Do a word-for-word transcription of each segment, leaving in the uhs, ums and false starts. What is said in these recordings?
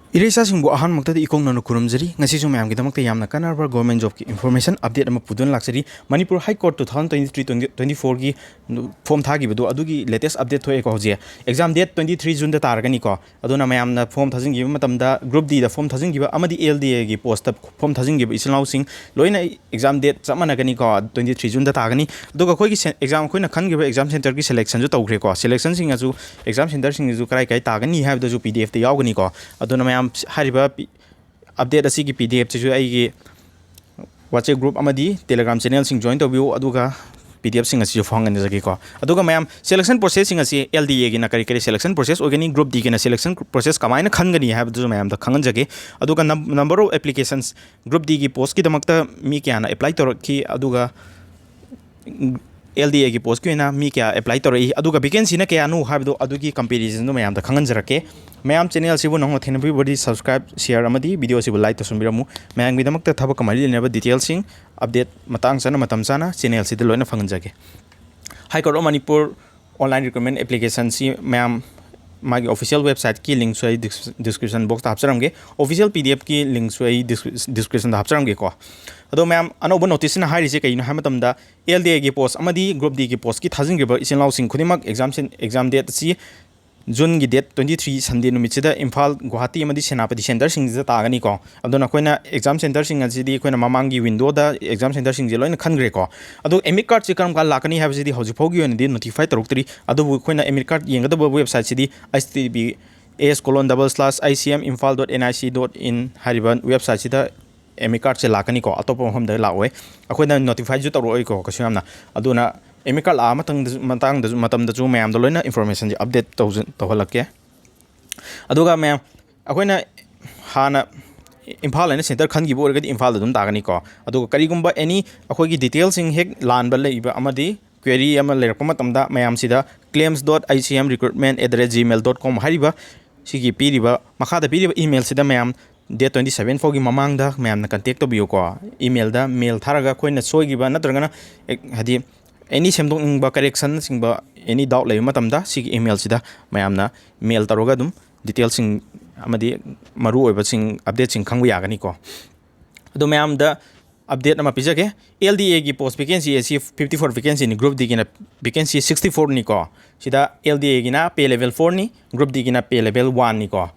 ꯏꯔꯩꯆꯥꯁꯤꯡꯕꯨ ꯑꯍꯥꯟꯕꯃꯛꯇꯗ ꯏꯀꯣꯛꯅꯅ ꯈꯨꯔꯨꯝꯖꯔꯤ꯫ ꯉꯁꯤꯁꯨ ꯃꯌꯥꯝꯒꯤꯗꯃꯛꯇ ꯌꯥꯝꯅ ꯀꯥꯟꯅꯔꯕ government jobꯀꯤ information update ꯑꯃ ꯄꯨꯗꯨꯅ ꯂꯥꯛꯆꯔꯤ꯫ Manipur High Court two thousand twenty three twenty twenty fourꯒꯤ form ꯊꯥꯈꯤꯕꯗꯣ, ꯑꯗꯨꯒꯤ latest update ꯊꯣꯛꯑꯦꯀꯣ꯫ ꯍꯧꯖꯤꯛ exam date twenty three Juneꯗ ꯇꯥꯔꯒꯅꯤꯀꯣ꯫ ꯑꯗꯨꯅ ꯃꯌꯥꯝꯅ form ꯊꯥꯖꯤꯟꯈꯤꯕ ꯃꯇꯝꯗ, Group Dꯗ form ꯊꯥꯖꯤꯟꯈꯤꯕ ꯑꯃꯗꯤ L D Aꯒꯤ postꯇ form ꯊꯥꯖꯤꯟꯈꯤꯕ ꯏꯆꯤꯜ ꯏꯅꯥꯎꯁꯤꯡ ꯂꯣꯏꯅ exam date ꯆꯞ ꯃꯥꯟꯅꯒꯅꯤꯀꯣ, twenty three Juneꯗ ꯇꯥꯒꯅꯤ꯫ ꯑꯗꯨꯒ ꯑꯩꯈꯣꯏꯒꯤ ꯁꯦ-, exam, ꯑꯩꯈꯣꯏꯅ ꯈꯟꯈꯤꯕ exam centreꯒꯤ selectionꯁꯨ ꯇꯧꯈ꯭ꯔꯦꯀꯣ꯫ Selectionꯁꯤꯡ ꯑꯗꯨ, exam centreꯁꯤꯡ ꯑꯗꯨ ꯀꯔꯥꯏ ꯀꯔꯥꯏ ꯇꯥꯒꯅꯤ ꯍꯥꯏꯕꯗꯨꯁꯨ P D Fꯇ ꯌꯥꯎꯒꯅꯤꯀꯣ꯫ ꯑꯗꯨꯅ ꯃꯌꯥꯝ, ꯍꯥꯏꯔꯤꯕ ꯄꯤ-, update ꯑꯁꯤꯒꯤ P D Fꯁꯤꯁꯨ ꯑꯩꯒꯤ WhatsApp group ꯑꯃꯗꯤ Telegram channelꯁꯤꯡ join ꯇꯧꯕꯤꯌꯨ, ꯑꯗꯨꯒ P D Fꯁꯤꯡ ꯑꯁꯤꯁꯨ ꯐꯪꯍꯟꯖꯒꯦꯀꯣ꯫ ꯑꯗꯨꯒ ꯃꯌꯥꯝ, selection processꯁꯤꯡ ꯑꯁꯤ L D Aꯒꯤꯅ ꯀꯔꯤ ꯀꯔꯤ selection process ꯑꯣꯏꯒꯅꯤ, Group Dꯒꯤꯅ selection process ꯀꯃꯥꯏꯅ ꯈꯟꯒꯅꯤ ꯍꯥꯏꯕꯗꯨꯁꯨ ꯃꯌꯥꯝꯗ ꯈꯪꯍꯟꯖꯒꯦ꯫ ꯑꯗꯨꯒ num-, number of applications, Group Dꯒꯤ postꯀꯤꯗꯃꯛꯇ ꯃꯤ ꯀꯌꯥꯅ apply ꯇꯧꯔꯛꯈꯤ, ꯑꯗꯨꯒ L D Aꯒꯤ postꯀꯤ ꯑꯣꯏꯅ ꯃꯤ ꯀꯌꯥ apply ꯇꯧꯔꯛꯏ, ꯑꯗꯨꯒ vacancyꯅ ꯀꯌꯥꯅꯣ ꯍꯥꯏꯕꯗꯣ, ꯑꯗꯨꯒꯤ comparisonꯗꯣ ꯃꯌꯥꯝꯗ ꯈꯪꯍꯟꯖꯔꯛꯀꯦ꯫ ꯃꯌꯥꯝ, channelꯁꯤꯕꯨ ꯅꯧꯅ ꯊꯦꯡꯅꯕꯤꯕꯗꯤ subscribe, share ꯑꯃꯗꯤ videoꯁꯤꯕꯨ like ꯇꯧꯁꯟꯕꯤꯔꯝꯃꯨ꯫ ꯃꯌꯥꯝꯒꯤꯗꯃꯛꯇ ꯊꯕꯛꯀ ꯃꯔꯤ ꯂꯩꯅꯕ detailꯁꯤꯡ update ꯃꯇꯥꯡ ꯆꯥꯅ, ꯃꯇꯝ ꯆꯥꯅ channelꯁꯤꯗ ꯂꯣꯏꯅ ꯐꯪꯍꯟꯖꯒꯦ꯫ High Court of Manipur online recruitment applicationꯁꯤ ꯃꯌꯥꯝ, ꯃꯥꯒꯤ official websiteꯀꯤ linkꯁꯨ ꯑꯩ dis-, description boxꯇ ꯍꯥꯞꯆꯔꯝꯒꯦ꯫ Official P D Fꯀꯤ linkꯁꯨ ꯑꯩ dis-, descriptionꯗ ꯍꯥꯞꯆꯔꯝꯒꯦꯀꯣ꯫ ꯑꯗꯣ ꯃꯌꯥꯝ, ꯑꯅꯧꯕ noticeꯁꯤꯅ ꯍꯥꯏꯔꯤꯁꯦ ꯀꯩꯅꯣ ꯍꯥꯏꯕ ꯃꯇꯝꯗ, L D Aꯒꯤ post ꯑꯃꯗꯤ Group Dꯒꯤ postꯀꯤ ꯊꯥꯖꯤꯟꯈ꯭ꯔꯤꯕ ꯏꯆꯤꯜ ꯏꯅꯥꯎꯁꯤꯡ ꯈꯨꯗꯤꯡꯃꯛ exam sen-, exam dateꯁꯤ Juneꯒꯤ date twenty three Sunday ꯅꯨꯃꯤꯠꯁꯤꯗ ꯏꯝꯐꯥꯜ, ꯒꯨꯋꯥꯍꯥꯇꯤ ꯑꯃꯗꯤ ꯁꯦꯅꯥꯄꯇꯤ centreꯁꯤꯡꯁꯤꯗ ꯇꯥꯒꯅꯤꯀꯣ꯫ ꯑꯗꯨꯅ ꯑꯩꯈꯣꯏꯅ exam centreꯁꯤꯡ ꯑꯁꯤꯗꯤ ꯑꯩꯈꯣꯏꯅ ꯃꯃꯥꯡꯒꯤ windowꯗ exam centreꯁꯤꯡꯁꯦ ꯂꯣꯏꯅ ꯈꯟꯈ꯭ꯔꯦꯀꯣ꯫ ꯑꯗꯨ admit cardꯁꯤ ꯀꯔꯝ ꯀꯥꯟꯗ ꯂꯥꯛꯀꯅꯤ ꯍꯥꯏꯕꯁꯤꯗꯤ ꯍꯧꯖꯤꯛ ꯐꯥꯎꯒꯤ ꯑꯣꯏꯅꯗꯤ notify ꯇꯧꯔꯛꯇ꯭ꯔꯤ꯫ ꯑꯗꯨꯕꯨ ꯑꯩꯈꯣꯏꯅ admit card ꯌꯦꯡꯒꯗꯕ websiteꯁꯤꯗꯤ H T T P S colon double slash I C M imphal dot N I C dot in ꯍꯥꯏꯔꯤꯕ websiteꯁꯤꯗ admit cardꯁꯦ ꯂꯥꯛꯀꯅꯤꯀꯣ, ꯑꯇꯣꯞꯄ ꯃꯐꯝꯗ ꯂꯥꯛꯑꯣꯏ꯫ ꯑꯩꯈꯣꯏꯅ notifyꯁꯨ ꯇꯧꯔꯛꯑꯣꯏꯀꯣ ꯀꯩꯁꯨ ꯌꯥꯝꯅ꯫ ꯑꯗꯨꯅ admit card ꯂꯥꯛꯑ ꯃꯇꯝꯗꯁꯨ, ꯃꯇꯥꯡꯗꯁꯨ, ꯃꯇꯝꯗꯁꯨ ꯃꯌꯥꯝꯗ ꯂꯣꯏꯅ informationꯁꯦ update ꯇꯧꯖ-, ꯇꯧꯍꯜꯂꯛꯀꯦ꯫ ꯑꯗꯨꯒ ꯃꯌꯥꯝ, ꯑꯩꯈꯣꯏꯅ ꯍꯥꯟꯅ ꯏꯝꯐꯥꯜ ꯍꯥꯏꯅ center ꯈꯟꯈꯤꯕ ꯑꯣꯏꯔꯒꯗꯤ ꯏꯝꯐꯥꯜꯗ ꯑꯗꯨꯝ ꯇꯥꯒꯅꯤꯀꯣ꯫ ꯑꯗꯨꯒ ꯀꯔꯤꯒꯨꯝꯕ any ꯑꯩꯈꯣꯏꯒꯤ detailꯁꯤꯡ ꯍꯦꯛ ꯂꯥꯟꯕ ꯂꯩꯕ ꯑꯃꯗꯤ query ꯑꯃ ꯂꯩꯔꯛꯄ ꯃꯇꯝꯗ, ꯃꯌꯥꯝꯁꯤꯗ claims dot I C M recruitment at the rate gmail dot com ꯍꯥꯏꯔꯤꯕ ꯁꯤꯒꯤ ꯄꯤꯔꯤꯕ, ꯃꯈꯥꯗ ꯄꯤꯔꯤꯕ emailꯁꯤꯗ ꯃꯌꯥꯝ date twenty seven ꯐꯥꯎꯒꯤ ꯃꯃꯥꯡꯗ ꯃꯌꯥꯝꯅ contact ꯇꯧꯕꯤꯌꯨꯀꯣ꯫ Emailꯗ mail ꯊꯥꯔꯒ ꯑꯩꯈꯣꯏꯅ ꯁꯣꯏꯈꯤꯕ ꯅꯠꯇ꯭ꯔꯒꯅ, ꯑꯦ, ꯍꯥꯏꯗꯤ any ꯁꯦꯝꯗꯣꯛꯅꯤꯡꯕ, correctionꯅꯆꯤꯡꯕ any doubt ꯂꯩꯕ ꯃꯇꯝꯗ ꯁꯤꯒꯤ emailꯁꯤꯗ ꯃꯌꯥꯝꯅ mail ꯇꯧꯔꯒ ꯑꯗꯨꯝ detailꯁꯤꯡ ꯑꯃꯗꯤ ꯃꯔꯨ ꯑꯣꯏꯕꯁꯤꯡ, updateꯁꯤꯡ ꯈꯪꯕ ꯌꯥꯒꯅꯤꯀꯣ꯫ ꯑꯗꯣ ꯃꯌꯥꯝꯗ update ꯑꯃ ꯄꯤꯖꯒꯦ꯫ L D Aꯒꯤ post vacancy ꯑꯁꯤ fifty four vacancyꯅꯤ, group Dꯒꯤꯅ vacancy sixty fourꯅꯤꯀꯣ꯫ ꯁꯤꯗ L D Aꯒꯤꯅ pay level fourꯅꯤ, group Dꯒꯤꯅ pay level oneꯅꯤꯀꯣ꯫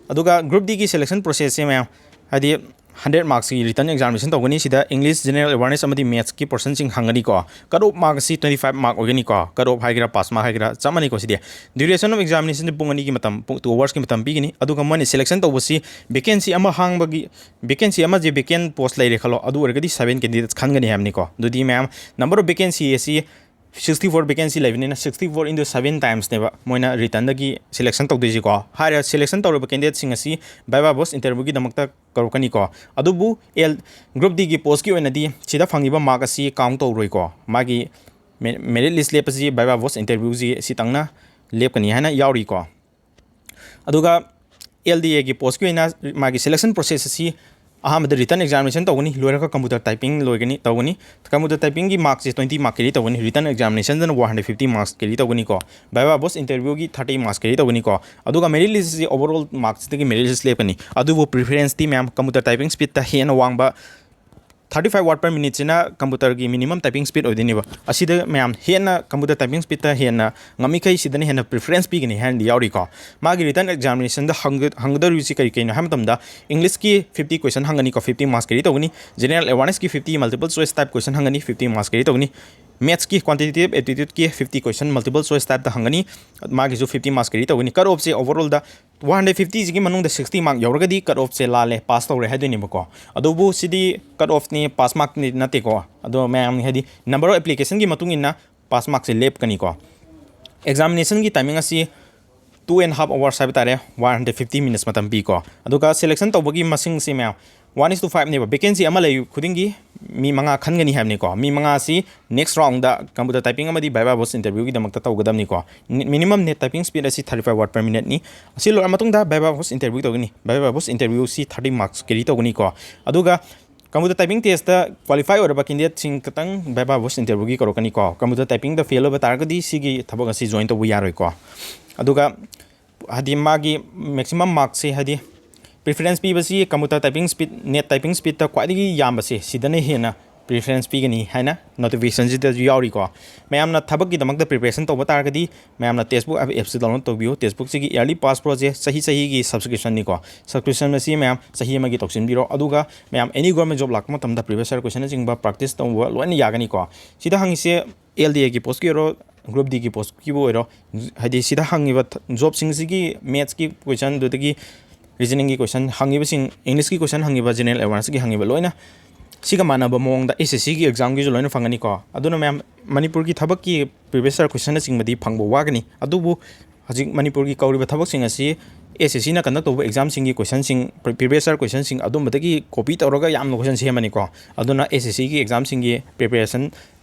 ꯑꯗꯨꯒ group Dꯒꯤ selection processꯁꯦ ꯃꯌꯥꯝ, ꯍꯥꯏꯗꯤ hundred marksꯀꯤ written examination ꯇꯧꯒꯅꯤ꯫ ꯁꯤꯗ English, general awareness ꯑꯃꯗꯤ mathsꯀꯤ portionꯁꯤꯡ ꯍꯪꯒꯅꯤꯀꯣ꯫ Cut off mark ꯑꯁꯤ twenty five mark ꯑꯣꯏꯒꯅꯤꯀꯣ꯫ Cut off ꯍꯥꯏꯒꯦꯔꯥ, pass mark ꯍꯥꯏꯒꯦꯔꯥ, ꯆꯞ ꯃꯥꯟꯅꯩꯀꯣ꯫ ꯁꯤꯗꯤ duration of examinationꯁꯦ ꯄꯨꯡ ꯑꯅꯤꯒꯤ ꯃꯇꯝ, ꯄꯨꯡ two hoursꯀꯤ ꯃꯇꯝ ꯄꯤꯒꯅꯤ꯫ ꯑꯗꯨꯒ ꯃꯣꯏꯅ selection ꯇꯧꯕꯁꯤ vacancy ꯑꯃ ꯍꯥꯡꯕꯒꯤ, vacancy ꯑꯃꯁꯦ vacant post ꯂꯩꯔꯦ ꯈꯜꯂꯣ, ꯑꯗꯨ ꯑꯣꯏꯔꯒꯗꯤ seven candidates ꯈꯟꯒꯅꯤ ꯍꯥꯏꯕꯅꯤꯀꯣ꯫ ꯑꯗꯨꯗꯤ ꯃꯌꯥꯝ number of vacancy ꯑꯁꯤ sixty four vacancy ꯂꯩꯕꯅꯤꯅ sixty four into seven timesꯅꯦꯕ ꯃꯣꯏꯅ writtenꯗꯒꯤ selection ꯇꯧꯗꯣꯏꯁꯤꯀꯣ꯫ ꯍꯥꯏꯔꯤꯕ selection ꯇꯧꯔꯕ candidateꯁꯤꯡ ꯑꯁꯤ viva voce interviewꯒꯤꯗꯃꯛꯇ ꯀꯧꯔꯛꯀꯅꯤꯀꯣ꯫ ꯑꯗꯨꯕꯨ L, group Dꯒꯤ postꯀꯤ ꯑꯣꯏꯅꯗꯤ ꯁꯤꯗ ꯐꯪꯉꯤꯕ mark ꯑꯁꯤ count ꯇꯧꯔꯣꯏꯀꯣ꯫ ꯃꯥꯒꯤ me-, merit list ꯂꯦꯞꯄꯁꯤ viva voce interviewꯁꯤ ꯁꯤꯇꯪꯅ ꯂꯦꯞꯀꯅꯤ ꯍꯥꯏꯅ ꯌꯥꯎꯔꯤꯀꯣ꯫ ꯑꯗꯨꯒ L D Aꯒꯤ postꯀꯤ ꯑꯣꯏꯅ ꯃꯥꯒꯤ selection process ꯑꯁꯤ ꯑꯍꯥꯟꯕꯗ written examination ꯇꯧꯒꯅꯤ, ꯂꯣꯏꯔꯒ computer typing ꯂꯣꯏꯒꯅꯤ, ꯇꯧꯒꯅꯤ꯫ Computer typingꯒꯤ markꯁꯦ twenty mark carry ꯇꯧꯒꯅꯤ, written examinationꯗꯅ one hundred fifty marks carry ꯇꯧꯒꯅꯤꯀꯣ꯫ Viva voce interviewꯒꯤ thirty marks carry ꯇꯧꯒꯅꯤꯀꯣ꯫ ꯑꯗꯨꯒ merit listꯁꯤ overall marksꯇꯒꯤ merit list ꯂꯦꯞꯀꯅꯤ꯫ ꯑꯗꯨꯕꯨ preferenceꯇꯤ ꯃꯌꯥꯝ computer typing speedꯇ ꯍꯦꯟꯅ ꯋꯥꯡꯕ, thirty five word per minuteꯁꯤꯅ computerꯒꯤ minimum typing speed ꯑꯣꯏꯗꯣꯏꯅꯦꯕ꯫ ꯑꯁꯤꯗ ꯃꯌꯥꯝ ꯍꯦꯟꯅ computer typing speedꯇ ꯍꯦꯟꯅ ꯉꯝꯃꯤꯈꯩ ꯁꯤꯗꯅ ꯍꯦꯟꯅ preference ꯄꯤꯒꯅꯤ ꯍꯥꯏꯅꯗꯤ ꯌꯥꯎꯔꯤꯀꯣ꯫ ꯃꯥꯒꯤ written examinationꯗ ꯍꯪꯒ-, ꯍꯪꯒꯗꯧꯔꯤꯕꯁꯤ ꯀꯔꯤ ꯀꯔꯤꯅꯣ ꯍꯥꯏꯕ ꯃꯇꯝꯗ, Englishꯀꯤ fifty question ꯍꯪꯒꯅꯤꯀꯣ, fifty marks carry ꯇꯧꯒꯅꯤ꯫ General awarenessꯀꯤ fifty multiple choice type question ꯍꯪꯒꯅꯤ, fifty marks carry ꯇꯧꯒꯅꯤ꯫ Mathsꯀꯤ quantitative aptitudeꯀꯤ fifty question multiple choice typeꯇ ꯍꯪꯒꯅꯤ, ꯃꯥꯒꯤꯁꯨ fifty marks carry ꯇꯧꯒꯅꯤ꯫ Cut offꯁꯦ overallꯗ one hundred fiftyꯁꯤꯒꯤ ꯃꯅꯨꯡꯗ sixty mark ꯌꯧꯔꯒꯗꯤ cut offꯁꯦ ꯂꯥꯜꯂꯦ, pass ꯇꯧꯔꯦ ꯍꯥꯏꯗꯣꯏꯅꯦꯕꯀꯣ꯫ ꯑꯗꯨꯕꯨ ꯁꯤꯗꯤ cut offꯅꯤ, pass markꯅꯤ ꯅꯠꯇꯦꯀꯣ꯫ ꯑꯗꯣ ꯃꯌꯥꯝ, ꯍꯥꯏꯗꯤ number of applicationꯒꯤ ꯃꯇꯨꯡ ꯏꯟꯅ pass markꯁꯦ ꯂꯦꯞꯀꯅꯤꯀꯣ꯫ Examinationꯒꯤ timing ꯑꯁꯤ two and half hours ꯍꯥꯏꯕ ꯇꯥꯔꯦ, one hundred fifty minutes ꯃꯇꯝ ꯄꯤꯀꯣ꯫ ꯑꯗꯨꯒ selection ꯇꯧꯕꯒꯤ ꯃꯁꯤꯡꯁꯤ ꯃꯌꯥꯝ one is to fiveꯅꯦꯕ꯫ Vacancy ꯑꯃ ꯂꯩ ꯈꯨꯗꯤꯡꯒꯤ ꯃꯤ ꯃꯉꯥ ꯈꯟꯒꯅꯤ ꯍꯥꯏꯕꯅꯤꯀꯣ꯫ ꯃꯤ ꯃꯉꯥ ꯑꯁꯤ next roundꯗ computer typing ꯑꯃꯗꯤ viva voce interviewꯒꯤꯗꯃꯛꯇ ꯇꯧꯒꯗꯕꯅꯤꯀꯣ꯫ Ni-, minimum net typing speed ꯑꯁꯤ thirty five word per minuteꯅꯤ꯫ ꯑꯁꯤ ꯂꯣꯏꯔ ꯃꯇꯨꯡꯗ viva voce interview ꯇꯧꯒꯅꯤ꯫ Viva voce interviewꯁꯤ thirty marks carry ꯇꯧꯒꯅꯤꯀꯣ꯫ ꯑꯗꯨꯒ computer typing testꯇ qualify ꯑꯣꯏꯔꯕ candidateꯁꯤꯡ ꯈꯛꯇꯪ viva voce interviewꯒꯤ ꯀꯧꯔꯛꯀꯅꯤꯀꯣ꯫ Computer typingꯗ fail ꯑꯣꯏꯕ ꯇꯥꯔꯒꯗꯤ ꯁꯤꯒꯤ ꯊꯕꯛ ꯑꯁꯤ join ꯇꯧꯕ ꯌꯥꯔꯣꯏꯀꯣ꯫ ꯑꯗꯨꯒ ꯍꯥꯏꯗꯤ ꯃꯥꯒꯤ maximum markꯁꯦ, ꯍꯥꯏꯗꯤ preference ꯄꯤꯕꯁꯤ computer typing speed, net typing speedꯇ ꯈ꯭ꯋꯥꯏꯗꯒꯤ ꯌꯥꯝꯕꯁꯦ ꯁꯤꯗꯅ ꯍꯦꯟꯅ preference ꯄꯤꯒꯅꯤ ꯍꯥꯏꯅ notificationꯁꯤꯗꯁꯨ ꯌꯥꯎꯔꯤꯀꯣ꯫ ꯃꯌꯥꯝꯅ ꯊꯕꯛꯀꯤꯗꯃꯛꯇ preparation ꯇꯧꯕ ꯇꯥꯔꯒꯗꯤ ꯃꯌꯥꯝꯅ Testbook appꯁꯤ download ꯇꯧꯕꯤꯌꯨ꯫ Testbookꯁꯤꯒꯤ yearly pass proꯁꯦ ꯆꯍꯤ ꯆꯍꯤꯒꯤ subscriptionꯅꯤꯀꯣ꯫ Subscription ꯑꯁꯤ ꯃꯌꯥꯝ ꯆꯍꯤ ꯑꯃꯒꯤ ꯇꯧꯁꯤꯟꯕꯤꯔꯣ꯫ ꯑꯗꯨꯒ ꯃꯌꯥꯝ any government job ꯂꯥꯛꯄ ꯃꯇꯝꯗ previous year questionꯅꯆꯤꯡꯕ practice ꯇꯧꯕ ꯂꯣꯏꯅ ꯌꯥꯒꯅꯤꯀꯣ꯫ ꯁꯤꯗ ꯍꯪꯉꯤꯁꯦ L D Aꯒꯤ postꯀꯤ ꯑꯣꯏꯔꯣ, Group Dꯒꯤ postꯀꯤꯕꯨ ꯑꯣꯏꯔꯣ, ꯍꯥꯏꯗꯤ ꯁꯤꯗ ꯍꯪꯉꯤꯕ ꯊ-, jobꯁꯤꯡꯁꯤꯒꯤ mathsꯀꯤ question, ꯑꯗꯨꯗꯒꯤ reasoningꯒꯤ question ꯍꯪꯉꯤꯕꯁꯤꯡ, Englishꯀꯤ question ꯍꯪꯉꯤꯕ, general awarenessꯀꯤ ꯍꯪꯉꯤꯕ ꯂꯣꯏꯅ ꯁꯤꯒ ꯃꯥꯟꯅꯕ ꯃꯑꯣꯡꯗ S S Cꯒꯤ examꯒꯤꯁꯨ ꯂꯣꯏꯅ ꯐꯪꯒꯅꯤꯀꯣ꯫ ꯑꯗꯨꯅ ꯃꯌꯥꯝ ꯃꯅꯤꯄꯨꯔꯒꯤ ꯊꯕꯛꯀꯤ previous year questionꯅꯆꯤꯡꯕꯗꯤ ꯐꯪꯕ ꯋꯥꯒꯅꯤ꯫ ꯑꯗꯨꯕꯨ ꯍꯧꯖꯤꯛ ꯃꯅꯤꯄꯨꯔꯒꯤ ꯀꯧꯔꯤꯕ ꯊꯕꯛꯁꯤꯡ ꯑꯁꯤ S S Cꯅ conduct ꯇꯧꯕ examꯁꯤꯡꯒꯤ questionꯁꯤꯡ, pre-, previous year questionꯁꯤꯡ ꯑꯗꯨꯝꯕꯗꯒꯤ copy ꯇꯧꯔꯒ ꯌꯥꯝꯅ question ꯁꯦꯝꯃꯅꯤꯀꯣ꯫ ꯑꯗꯨꯅ S S Cꯒꯤ examꯁꯤꯡꯒꯤ preparation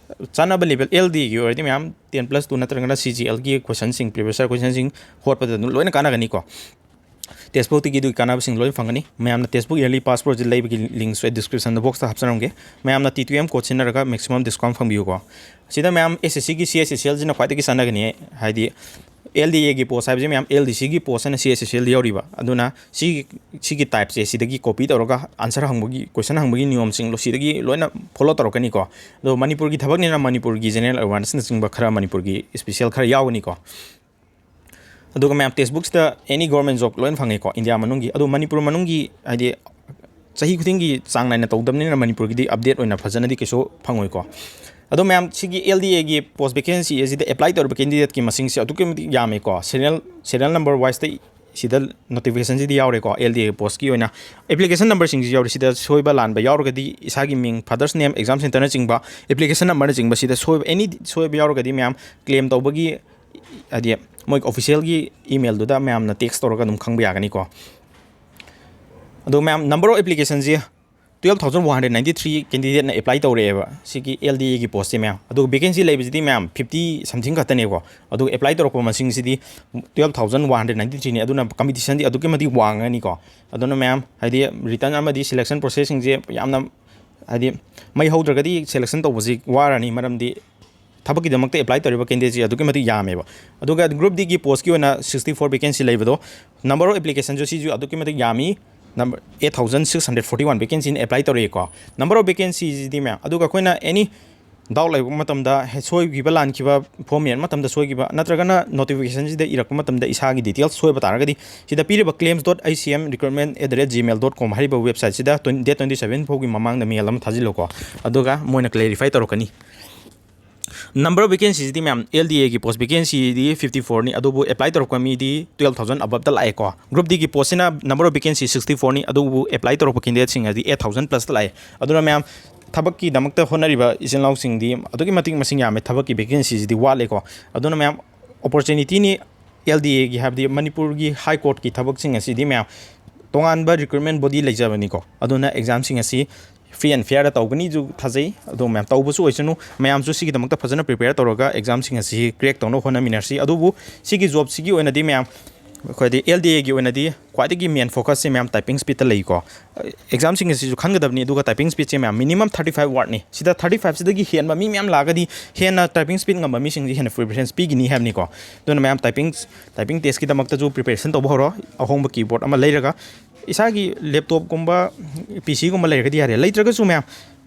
ꯆꯥꯟꯅꯕ level L Dꯒꯤ ꯑꯣꯏꯔꯗꯤ ꯃꯌꯥꯝ ten plus two ꯅꯠꯇ꯭ꯔꯒꯅ C G Lꯒꯤ questionꯁꯤꯡ, previous year questionꯁꯤꯡ ꯍꯣꯠꯄꯗ ꯑꯗꯨꯝ ꯂꯣꯏꯅ ꯀꯥꯟꯅꯒꯅꯤꯀꯣ꯫ Testbookꯇꯒꯤ ꯑꯗꯨꯒꯤ ꯀꯥꯟꯅꯕꯁꯤꯡ ꯂꯣꯏ ꯐꯪꯒꯅꯤ꯫ ꯃꯌꯥꯝꯅ Testbook yearly pass proꯁꯦ ꯂꯩꯕꯒꯤ links ꯑꯩ descriptionꯗ boxꯇ ꯍꯥꯞꯆꯔꯝꯒꯦ꯫ ꯃꯌꯥꯝꯅ T two M code ꯁꯤꯖꯤꯟꯅꯔꯒ maximum discount ꯐꯪꯕꯤꯌꯨꯀꯣ꯫ ꯁꯤꯗ ꯃꯌꯥꯝ S S Cꯒꯤ C H S Lꯁꯤꯅ ꯈ꯭ꯋꯥꯏꯗꯒꯤ ꯆꯥꯟꯅꯒꯅꯤ, ꯍꯥꯏꯗꯤ L D Aꯒꯤ post ꯍꯥꯏꯕꯁꯤ ꯃꯌꯥꯝ L D Cꯒꯤ post ꯍꯥꯏꯅ C H S L ꯌꯥꯎꯔꯤꯕ꯫ ꯑꯗꯨꯅ ꯁꯤ, ꯁꯤꯒꯤ typeꯁꯦ ꯁꯤꯗꯒꯤ copy ꯇꯧꯔꯒ answer ꯍꯪꯕꯒꯤ, question ꯍꯪꯕꯒꯤ ꯅꯤꯌꯣꯝꯁꯤꯡꯗꯣ ꯁꯤꯗꯒꯤ ꯂꯣꯏꯅ follow ꯇꯧꯔꯛꯀꯅꯤꯀꯣ꯫ ꯑꯗꯣ ꯃꯅꯤꯄꯨꯔꯒꯤ ꯊꯕꯛꯅꯤꯅ ꯃꯅꯤꯄꯨꯔꯒꯤ general awarenessꯅꯆꯤꯡꯕ ꯈꯔ, ꯃꯅꯤꯄꯨꯔꯒꯤ special ꯈꯔ ꯌꯥꯎꯒꯅꯤꯀꯣ꯫ ꯑꯗꯨꯒ ꯃꯌꯥꯝ Testbookꯁꯤꯗ any government job ꯂꯣꯏꯅ ꯐꯪꯉꯦꯀꯣ, ꯏꯟꯗꯤꯌꯥ ꯃꯅꯨꯡꯒꯤ꯫ ꯑꯗꯣ ꯃꯅꯤꯄꯨꯔ ꯃꯅꯨꯡꯒꯤ, ꯍꯥꯏꯗꯤ ꯆꯍꯤ ꯈꯨꯗꯤꯡꯒꯤ ꯆꯥꯡ ꯅꯥꯏꯅ ꯇꯧꯗꯕꯅꯤꯅ ꯃꯅꯤꯄꯨꯔꯒꯤꯗꯤ update ꯑꯣꯏꯅ ꯐꯖꯅꯗꯤ ꯀꯩꯁꯨ ꯐꯪꯉꯣꯏꯀꯣ꯫ ꯑꯗꯣ ꯃꯌꯥꯝ ꯁꯤꯒꯤ L D Aꯒꯤ post vacancy ꯑꯁꯤꯗ apply ꯇꯧꯔꯤꯕ candidateꯀꯤ ꯃꯁꯤꯡꯁꯦ ꯑꯗꯨꯛꯀꯤ ꯃꯇꯤꯛ ꯌꯥꯝꯃꯦꯀꯣ꯫ Serial, serial number wiseꯇ ꯁꯤꯗ notificationꯁꯤꯗꯤ ꯌꯥꯎꯔꯦꯀꯣ꯫ L D A postꯀꯤ ꯑꯣꯏꯅ application numberꯁꯤꯡꯁꯤ ꯌꯥꯎꯔꯦ꯫ ꯁꯤꯗ ꯁꯣꯏꯕ ꯂꯥꯟꯕ ꯌꯥꯎꯔꯒꯗꯤ ꯏꯁꯥꯒꯤ ꯃꯤꯡ, father's name, exam centreꯅꯆꯤꯡꯕ, application numberꯅꯆꯤꯡꯕ ꯁꯤꯗ ꯁꯣꯏꯕ, any ꯁꯣꯏꯕ ꯌꯥꯎꯔꯒꯗꯤ ꯃꯌꯥꯝ claim ꯇꯧꯕꯒꯤ, ꯍꯥꯏꯗꯤ ꯃꯣꯏ officialꯒꯤ emailꯗꯨꯗ ꯃꯌꯥꯝꯅ text ꯇꯧꯔꯒ ꯑꯗꯨꯝ ꯈꯪꯕ ꯌꯥꯒꯅꯤꯀꯣ꯫ ꯑꯗꯣ ꯃꯌꯥꯝ number of applicationꯁꯤ twelve thousand one hundred ninety three candidateꯅ apply ꯇꯧꯔꯛꯑꯦꯕ ꯁꯤꯒꯤ L D Aꯒꯤ postꯁꯦ ꯃꯌꯥꯝ꯫ ꯑꯗꯨꯒ vacancy ꯂꯩꯕꯁꯤꯗꯤ ꯃꯌꯥꯝ fifty something ꯈꯛꯇꯅꯦꯀꯣ꯫ ꯑꯗꯨꯒ apply ꯇꯧꯔꯛꯄ ꯃꯁꯤꯡꯁꯤꯗꯤ twelve thousand one hundred ninety threeꯅꯤ꯫ ꯑꯗꯨꯅ competitionꯗꯤ ꯑꯗꯨꯛꯀꯤ ꯃꯇꯤꯛ ꯋꯥꯡꯉꯅꯤꯀꯣ꯫ ꯑꯗꯨꯅ ꯃꯌꯥꯝ ꯍꯥꯏꯗꯤ written ꯑꯃꯗꯤ selection processꯁꯤꯡꯁꯦ ꯌꯥꯝꯅ ꯍꯥꯏꯗꯤ ꯃꯩ ꯍꯧꯗ꯭ꯔꯒꯗꯤ selection ꯇꯧꯕꯁꯤ ꯋꯥꯔꯅꯤ꯫ ꯃꯔꯝꯗꯤ ꯊꯕꯛꯀꯤꯗꯃꯛꯇ ꯑꯦꯄ꯭ꯂꯥꯏ ꯇꯧꯔꯤꯕ ꯀꯦꯟꯗꯤꯗꯦꯠꯁꯤ ꯑꯗꯨꯛꯀꯤ ꯃꯇꯤꯛ ꯌꯥꯝꯃꯦꯕ꯫ ꯑꯗꯨꯒ ꯒ꯭ꯔꯨꯞ ꯗꯤꯒꯤ ꯄꯣꯁꯀꯤ ꯑꯣꯏꯅ sixty four vacancy ꯂꯩꯕꯗꯣ, number of application ꯁꯨ ꯁꯤꯁꯨ ꯑꯗꯨꯛꯀꯤ ꯃꯇꯤꯛ ꯌꯥꯝꯃꯤ꯫ Number eight thousand six hundred forty one vacancy ꯅ ꯑꯦꯄ꯭ꯂꯥꯏ ꯇꯧꯔꯛꯑꯦꯀꯣ꯫ Number of vacancy ꯁꯤꯗꯤ ꯃꯌꯥꯝ, ꯑꯗꯨꯒ ꯑꯩꯈꯣꯏꯅ any doubt ꯂꯩꯕ ꯃꯇꯝꯗ, ꯍꯦ-, ꯁꯣꯏꯈꯤꯕ, ꯂꯥꯟꯈꯤꯕ, ꯐꯣꯝ ꯃꯦꯟꯕ ꯃꯇꯝꯗ ꯁꯣꯏꯈꯤꯕ, ꯅꯠꯇ꯭ꯔꯒꯅ ꯅꯣꯇꯤꯐꯤꯀꯦꯁꯟꯁꯤꯗ ꯏꯔꯛꯄ ꯃꯇꯝꯗ ꯏꯁꯥꯒꯤ ꯗꯤꯇꯦꯜꯁ ꯁꯣꯏꯕ ꯇꯥꯔꯒꯗꯤ, ꯁꯤꯗ ꯄꯤꯔꯤꯕ claims dot I C M recruitment at the rate gmail dot com ꯍꯥꯏꯔꯤꯕ ꯋꯦꯕꯁꯥꯏꯠꯁꯤꯗ twenty, date twenty seven ꯐꯥꯎꯒꯤ ꯃꯃꯥꯡꯗ ꯃꯦꯜ ꯑꯃ ꯊꯥꯖꯤꯜꯂꯨꯀꯣ, ꯑꯗꯨꯒ ꯃꯣꯏꯅ ꯀ꯭ꯂꯦꯔꯤꯐꯥꯏ ꯇꯧꯔꯛꯀꯅꯤ꯫ Number of vacancy ꯁꯤꯗꯤ ꯃꯌꯥꯝ, L D A ꯒꯤ ꯄꯣꯁ ꯚꯦꯀꯦꯟꯁꯤꯗꯤ fifty four ꯅꯤ, ꯑꯗꯨꯕꯨ ꯑꯦꯄ꯭ꯂꯥꯏ ꯇꯧꯔꯛꯄ ꯃꯤꯗꯤ twelve thousand above ꯇ ꯂꯥꯛꯑꯦꯀꯣ꯫ ꯒ꯭ꯔꯨꯞ ꯗꯤꯒꯤ ꯄꯣꯁꯁꯤꯅ number of vacancy sixty four ꯅꯤ, ꯑꯗꯨꯕꯨ ꯑꯦꯄ꯭ꯂꯥꯏ ꯇꯧꯔꯛꯄ ꯀꯦꯟꯗꯤꯗꯦꯠꯁꯤꯡ ꯑꯗꯤ eight thousand plus ꯇ ꯂꯥꯛꯑꯦ꯫ ꯑꯗꯨꯅ ꯃꯌꯥꯝ, ꯊꯕꯛꯀꯤꯗꯃꯛꯇ ꯍꯣꯠꯅꯔꯤꯕ ꯏꯆꯤꯜ ꯏꯅꯥꯎꯁꯤꯡꯗꯤ ꯑꯗꯨꯛꯀꯤ ꯃꯇꯤꯛ ꯃꯁꯤꯡ ꯌꯥꯝꯃꯦ, ꯊꯕꯛꯀꯤ ꯚꯦꯀꯦꯟꯁꯤꯁꯤꯗꯤ ꯋꯥꯠꯂꯦꯀꯣ꯫ ꯑꯗꯨꯅ ꯃꯌꯥꯝ, opportunity ꯅꯤ L D A ꯒꯤ, ꯍꯥꯏꯕꯗꯤ ꯃꯅꯤꯄꯨꯔꯒꯤ ꯍꯥꯏ ꯀꯣꯔꯠꯀꯤ ꯊꯕꯛꯁꯤꯡ ꯑꯁꯤꯗꯤ ꯃꯌꯥꯝ, ꯇꯣꯉꯥꯟꯕ recruitment body ꯂꯩꯖꯕꯅꯤꯀꯣ꯫ ꯑꯗꯨꯅ ꯑꯦꯛꯖꯥꯝꯁꯤꯡ ꯑꯁꯤ free and fair ꯗ ꯇꯧꯒꯅꯤꯁꯨ ꯊꯥꯖꯩ꯫ ꯑꯗꯣ ꯃꯌꯥꯝ, ꯇꯧꯕꯁꯨ ꯑꯣꯏꯁꯅꯨ, ꯃꯌꯥꯝꯁꯨ ꯁꯤꯒꯤꯗꯃꯛꯇ ꯐꯖꯅ ꯄ꯭ꯔꯤꯄꯦꯌꯔ ꯇꯧꯔꯒ ꯑꯦꯛꯖꯥꯝꯁꯤꯡ ꯑꯁꯤ ꯀ꯭ꯔꯦꯛ ꯇꯧꯅꯕ ꯍꯣꯠꯅꯃꯤꯟꯅꯁꯤ꯫ ꯑꯗꯨꯕꯨ ꯁꯤꯒꯤ ꯖꯣꯕꯁꯤꯒꯤ ꯑꯣꯏꯅꯗꯤ ꯃꯌꯥꯝ, ꯑꯩꯈꯣꯏꯗꯤ L D A ꯒꯤ ꯑꯣꯏꯅꯗꯤ ꯈ꯭ꯋꯥꯏꯗꯒꯤ ꯃꯦꯟ ꯐꯣꯀꯁꯁꯦ ꯃꯌꯥꯝ ꯇꯥꯏꯄꯤꯡ ꯁ꯭ꯄꯤꯠꯇ ꯂꯩꯀꯣ꯫ ꯑꯦꯛꯖꯥꯝꯁꯤꯡ ꯑꯁꯤꯁꯨ ꯈꯟꯒꯗꯕꯅꯤ, ꯑꯗꯨꯒ ꯇꯥꯏꯄꯤꯡ ꯁ꯭ꯄꯤꯠꯁꯦ ꯃꯌꯥꯝ minimum thirty five word ꯅꯤ꯫ ꯁꯤꯗ thirty five ꯁꯤꯗꯒꯤ ꯍꯦꯟꯕ ꯃꯤ ꯃꯌꯥꯝ ꯂꯥꯛꯑꯒꯗꯤ ꯍꯦꯟꯅ ꯇꯥꯏꯄꯤꯡ ꯁ꯭ꯄꯤꯠ ꯉꯝꯕ ꯃꯤꯁꯤꯡꯁꯤ ꯍꯦꯟꯅ ꯄ꯭ꯔꯤꯐꯔꯦꯟꯁ ꯄꯤꯒꯅꯤ ꯍꯥꯏꯕꯅꯤꯀꯣ꯫ ꯑꯗꯨꯅ ꯃꯌꯥꯝ, ꯇꯥꯏꯄꯤꯡ, ꯇꯥꯏꯄꯤꯡ ꯇꯦꯁꯀꯤꯗꯃꯛꯇꯁꯨ ꯄ꯭ꯔꯤꯄꯦꯔꯦꯁꯟ ꯇꯧꯕ ꯍꯧꯔꯣ꯫ ꯑꯍꯣꯡꯕ ꯀꯤꯕꯣꯔꯗ ꯑꯃ ꯂꯩꯔꯒ, ꯏꯁꯥꯒꯤ ꯂꯦꯞꯇꯣꯞꯀꯨꯝꯕ, ꯄꯤ ꯁꯤꯒꯨꯝꯕ ꯂꯩꯔꯒꯗꯤ ꯌꯥꯔꯦ꯫ ꯂꯩꯇ꯭ꯔꯒꯁꯨ ꯃꯌꯥꯝ,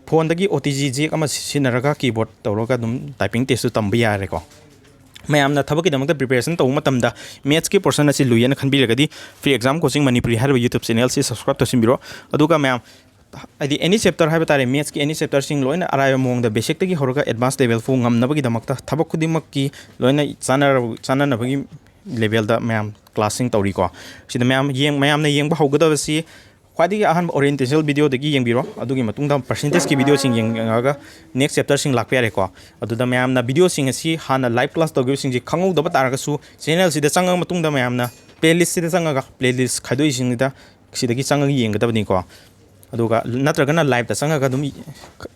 ꯐꯣꯟꯗꯒꯤ O T G ꯖꯦꯛ ꯑꯃ ꯁꯤꯖꯤꯟꯅꯔꯒ ꯀꯤꯕꯣꯔꯗ ꯇꯧꯔꯒ ꯑꯗꯨꯝ ꯇꯥꯏꯄꯤꯡ ꯇꯦꯁꯇꯨ ꯇꯝꯕ ꯌꯥꯔꯦꯀꯣ꯫ ꯃꯌꯥꯝꯅ ꯊꯕꯛꯀꯤꯗꯃꯛꯇ ꯄ꯭ꯔꯤꯄꯦꯔꯦꯁꯟ ꯇꯧꯕ ꯃꯇꯝꯗ ꯃꯦꯠꯁꯀꯤ ꯄꯣꯔꯁꯟ ꯑꯁꯤ ꯂꯨꯏ ꯍꯥꯏꯅ ꯈꯟꯕꯤꯔꯒꯗꯤ, Free Exam Coaching Manipuri ꯍꯥꯏꯔꯤꯕ YouTube ꯆꯦꯅꯦꯜꯁꯤ ꯁꯕꯁꯀ꯭ꯔꯥꯏꯕ ꯇꯧꯁꯤꯟꯕꯤꯔꯣ꯫ ꯑꯗꯨꯒ ꯃꯌꯥꯝ, ꯍꯥꯏꯗꯤ ꯑꯦꯅꯤ ꯆꯦꯞꯇꯔ ꯍꯥꯏꯕ ꯇꯥꯔꯦ, ꯃꯦꯠꯁꯀꯤ ꯑꯦꯅꯤ ꯆꯦꯞꯇꯔꯁꯤꯡ ꯂꯣꯏꯅ ꯑꯔꯥꯏꯕ ꯃꯑꯣꯡꯗ ꯕꯦꯁꯤꯛꯇꯒꯤ ꯍꯧꯔꯒ ꯑꯦꯗꯚꯥꯟꯁ ꯂꯦꯚꯦꯜ ꯐꯥꯎ ꯉꯝꯅꯕꯒꯤꯗꯃꯛꯇ ꯊꯕꯛ ꯈꯨꯗꯤꯡꯃꯛꯀꯤ ꯂꯣꯏꯅ ꯆꯥꯟꯅꯔꯕ-, ꯆꯥꯟꯅꯅꯕꯒꯤ ꯂꯦꯚꯦꯜꯗ ꯃꯌꯥꯝ ꯀ꯭ꯂꯥꯁꯁꯤꯡ ꯇꯧꯔꯤꯀꯣ꯫ ꯁꯤꯗ ꯃꯌꯥꯝ ꯌꯦꯡ-, ꯃꯌꯥꯝꯅ ꯌꯦꯡꯕ ꯍꯧꯒꯗꯕꯁꯤ ꯈ꯭ꯋꯥꯏꯗꯒꯤ ꯑꯍꯥꯟꯕ orientational video ꯗꯒꯤ ꯌꯦꯡꯕꯤꯔꯣ꯫ ꯑꯗꯨꯒꯤ ꯃꯇꯨꯡꯗ percentage ꯀꯤ video ꯁꯤꯡ ꯌꯦꯡꯉꯒ next chapter ꯁꯤꯡ ꯂꯥꯛꯄ ꯌꯥꯔꯦꯀꯣ꯫ ꯑꯗꯨꯗ ꯃꯌꯥꯝꯅ video ꯁꯤꯡ ꯑꯁꯤ ꯍꯥꯟꯅ live class ꯇꯧꯈꯤꯕꯁꯤꯡꯁꯤ ꯈꯪꯍꯧꯗꯕ ꯇꯥꯔꯒꯁꯨ, ꯆꯦꯅꯦꯜꯁꯤꯗ ꯆꯪꯉ ꯃꯇꯨꯡꯗ ꯃꯌꯥꯝꯅ playlist ꯁꯤꯗ ꯆꯪꯉꯒ, playlist ꯈꯥꯏꯗꯣꯛꯏꯁꯤꯡꯁꯤꯗ, ꯁꯤꯗꯒꯤ ꯆꯪꯉꯒ ꯌꯦꯡꯒꯗꯕꯅꯤꯀꯣ꯫ ꯑꯗꯨꯒ ꯅꯠꯇ꯭ꯔꯒꯅ live ꯇ ꯆꯪꯉꯒ ꯑꯗꯨꯝ,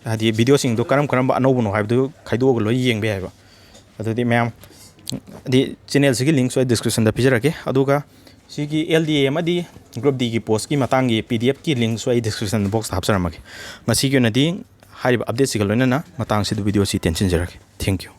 ꯍꯥꯏꯗꯤ video ꯁꯤꯡꯗꯣ ꯀꯔꯝ ꯀꯔꯝꯕ ꯑꯅꯧꯕꯅꯣ ꯍꯥꯏꯕꯗꯨ ꯈꯥꯏꯗꯣꯛꯑꯒ ꯂꯣꯏ ꯌꯦꯡꯕ ꯌꯥꯏꯕ꯫ ꯑꯗꯨꯗꯤ ꯃꯌꯥꯝ, ꯍꯥꯏꯗꯤ ꯆꯦꯅꯦꯜꯁꯤꯒꯤ link ꯁꯨ ꯑꯩ description ꯗ ꯄꯤꯖꯔꯛꯀꯦ꯫ ꯑꯗꯨꯒ ꯁꯤꯒꯤ L D A ꯑꯃꯗꯤ Group D ꯒꯤ post ꯀꯤ ꯃꯇꯥꯡꯒꯤ P D F ꯀꯤ link ꯁꯨ ꯑꯩ description box ꯇ ꯍꯥꯞꯆꯔꯝꯃꯒꯦ꯫ ꯉꯁꯤꯒꯤ ꯑꯣꯏꯅꯗꯤ ꯍꯥꯏꯔꯤꯕ update ꯁꯤꯒ ꯂꯣꯏꯅꯅ ꯃꯇꯥꯡꯁꯤꯗ video ꯁꯤ ꯇꯦꯟꯁꯤꯟꯖꯔꯒꯦ꯫ Thank you.